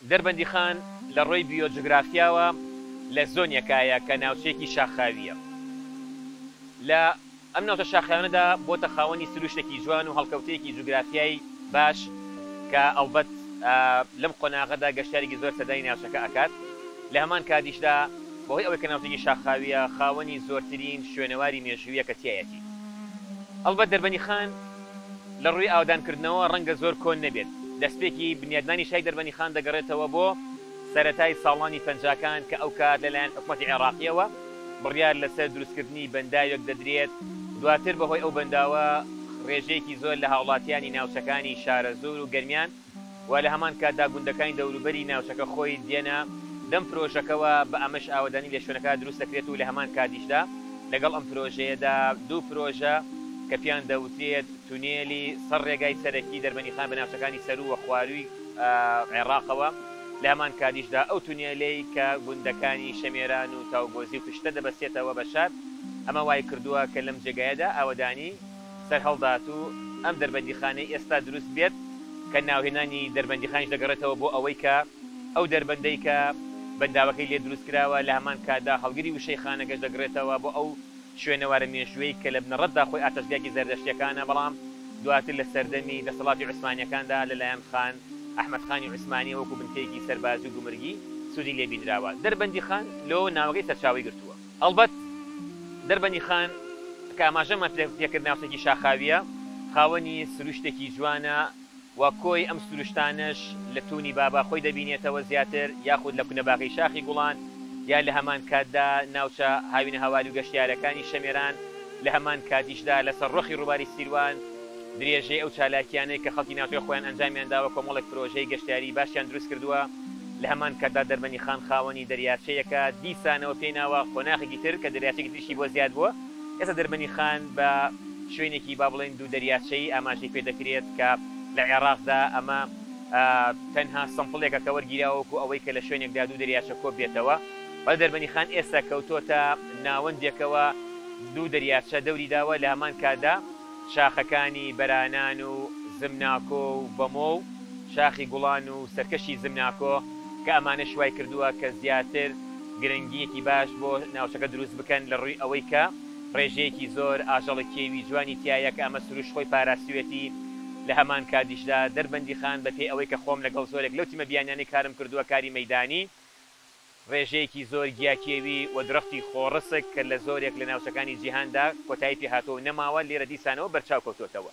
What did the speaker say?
دەربەندیخان لە ڕووی بیۆجوگرافیاوە لە زۆنێکایە کە ناوچەیەکی شاخاوییە. لە ئەم ناوچە شاخاویانەدا بۆتە خاوەنی سروشتێکی جوان و هەڵکەوتەیەکی جوگرافیای باش کە ئەڵبەت لەم قۆناغەدا گەشتیارێکی زۆر سەردانی ناوچەکە ئەکات. لە هەمان کاتیشدا بەهۆی ئەوەی کە ناوچەیەکی شاخاوییە خاوەنی زۆرترین شوێنەواری مێژوویە کە تیایەتی. ئەڵبەت دەربەندیخان لە ڕووی ئاوەدانکردنەوە ڕەنگە زۆر کۆن نەبێت، دەستپێکی بنیادنانی شای دەربەندیخان دەگەڕێتەوە بۆ سەرەتای ساڵانی پەنجاکان کە ئەوکات لەلایەن حکومەتی عێڕاقییەوە بڕیار لەسەر دروستکردنی بەنداوێک دەدرێت، دواتر بەهۆی ئەو بەنداوە ڕێژەیەکی زۆر لە هاوڵاتیانی ناوچەکانی شارەزوور و گەرمیان و لە هەمان کاتدا گوندەکانی دەوروبەری ناوچەکە خۆی دێنە دەم پرۆژەکەوە، بە ئەمەش ئاوەدانی لە شوێنەکە دروست دەکرێت و لە هەمان کاتیشدا لەگەڵ ئەم پرۆژەیەدا دوو پرۆژە کە پێیان دەوترێت تونێلی سەر ڕێگای سەرەکی دەربەندیخان بە ناوچەکانی سەروو و خوارووی عێڕاقەوە، لە هەمان کاتیشدا ئەو تونێلەی کە گوندەکانی شەمێران و تاوگۆزی و پشتە دەبەستێتەوە بە شار، ئەمە وای کردووە کە لەم جێگایەدا ئاوەدانی سەرهەڵدات و ئەم دەربەندیخانەی ئێستا دروست بێت کە ناوهێنانی دەربەندیخانیش دەگەڕێتەوە بۆ ئەوەی کە ئەو دەربەندەی کە بەنداوەکەی لێ دروست کراوە لە هەمان کاتدا هەڵگری وشەی خانەکەش دەگڕێتەوە بۆ ئەو شوێنەوارە مێژوویەی کە لە بنەڕەتدا خۆی ئاتەشگایەکی زەردەشتیەکانە بەڵام دواتر لە سەردەمی دەسەڵاتی عوسمانیەکاندا لە لایەن خان ئەحمەد خانی عوسمانیەوە وەکو بنکەیەکی سەربازی و گومرگی سوودی لێ بینراوە. دەربەندیخان لەوەوە ناوەکەی سەرچاوەی گرتووە. ئەڵبەت دەربەندیخان کە ئاماژەمان پێکرد ناوچەیەکی شاخاوییە، خاوەنی سروشتێکی جوانە و کۆی ئەم سروشتانەش لە توونی بابا خۆی دەبینێتەوە زیاتر یاخود لە کونەباغی شاخی گوڵان یا لە هەمان کاتدا ناوچە هاوینەهەواری و گەشتیارەکانی شەمێران لە هەمان کاتیشدا لەسەر ڕۆخی ڕووباری سیروان درێژەی ئەو چالاکیانەی کە خەڵکی ناوچەکە خۆیان ئەنجامیان داوە کۆمەڵێک پرۆژەی گەشتیاری باشیان دروست کردووە، لە هەمان کاتدا دەربەندیخان خاوەنی دەریاچەیەکە دیسانەوە پێی ناوە قۆناخێکی تر کە دەریاچەیەکی تریشی بۆ زیاد بووە، ئێستا دەربەندیخان بە شوێنێکی با بڵێین دوو دەریاچەیی ئاماژەی پێ دەکرێت کە لە عێراقدا ئەمە تەنها سەمپڵێکە کە وەرگیراوە وەکو ئەوەی کە لە شوێنێکدا دوو دەریاچە کۆ بێتەوە. بەڵێ دەربەندیخان ئێستا کەوتۆتە ناوەندێکەوە دوو دەریاچە دەوری داوە لە هەمان کاتدا شاخەکانی بەرانان و زمناکۆ و بەمۆ و شاخی گوڵان و سەرکەشی زمناکۆ کە ئەمانەش وای کردووە کە زیاتر گرنگییەکی باش بۆ ناوچەکە دروست بکەن لە ڕووی ئەوەی کە ڕێژەیەکی زۆر ئاژەڵی کێوی جوانی تیایە کە ئەمە سروشت خۆی پاراستویەتی لە هەمان کاتیشدا دەربەندیخان بە پێی ئەوەی کە خۆم لەگەڵ زۆرێک لەو تیمە بیانیانەی کارم کردووە کاری مەیدانی ڕێژەیەکی زۆر گیا کێوی و درەختی خۆڕسک کە لە زۆرێک لە ناوچەکانی جیهاندا کۆتایی پێ هاتووە و نەماوە، لێرە دیسانەوە بەرچاو کەوتۆتەوە.